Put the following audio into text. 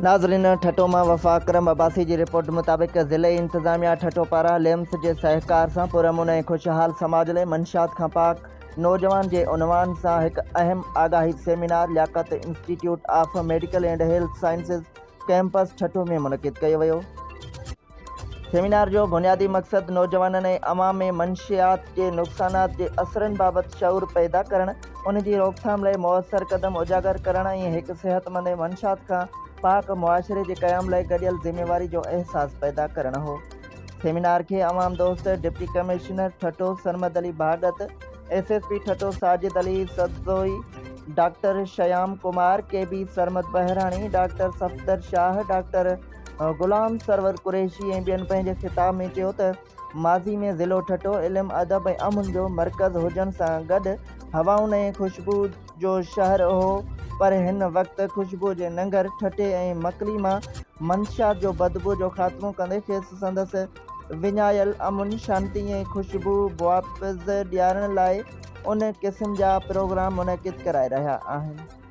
ناظرين ٺٽو مان وفا اڪرم عباسي جي رپورٽ مطابق ضلعي انتظاميا ٺٽو پاران ليمس جي سهڪار سان پرامن ۽ خوشحال سماج لئي منشيات کان پاڪ نوجوان جي عنوان سان هڪ اهم آگاهي seminar Liaquat institute of medical and health sciences campus Thatta ۾ منعقد ڪيو ويو. سيمينار جو بنيادي مقصد نوجوانن ۽ عوام ۾ منشيات جي نقصانات جي اثرن بابت شعور پيدا ڪرڻ، ان جي روڪٿام لاء موثر قدم اجاگر ڪرڻ ۽ هڪ صحتمند ۽ منشيات کان پاڪ معاشري جي قيام لاء گڏيل ذميواري جو احساس پيدا ڪرڻ هو. سيمينار کي عوام دوست deputy commissioner Thatta Sarmad Ali Bhagat, S S P Thatta Sajid Ali Sabzoi, doctor Shyam Kumar, K B Sarmad Bahrani, doctor Safdar Shah, doctor Ghulam Sarwar Qureshi ۽ ٻين پنهنجي خطاب ۾ چيو ته ماضي ۾ ضلعو ٺٽو علم، ادب ۽ امن جو مرڪز هجڻ سان گڏ هوائن ۽ خوشبو جو شهر هو پر هن وقت خوشبو جي ننگر ٺٽي ۽ مڪلي مان منشيات جو بدبو جو خاتمو ڪندي کيس سندس وڃايل امن، شانتي ۽ خوشبو واپس ڏيارڻ لاء ان قسم جا پروگرام منعقد ڪرائي رهيا آهن.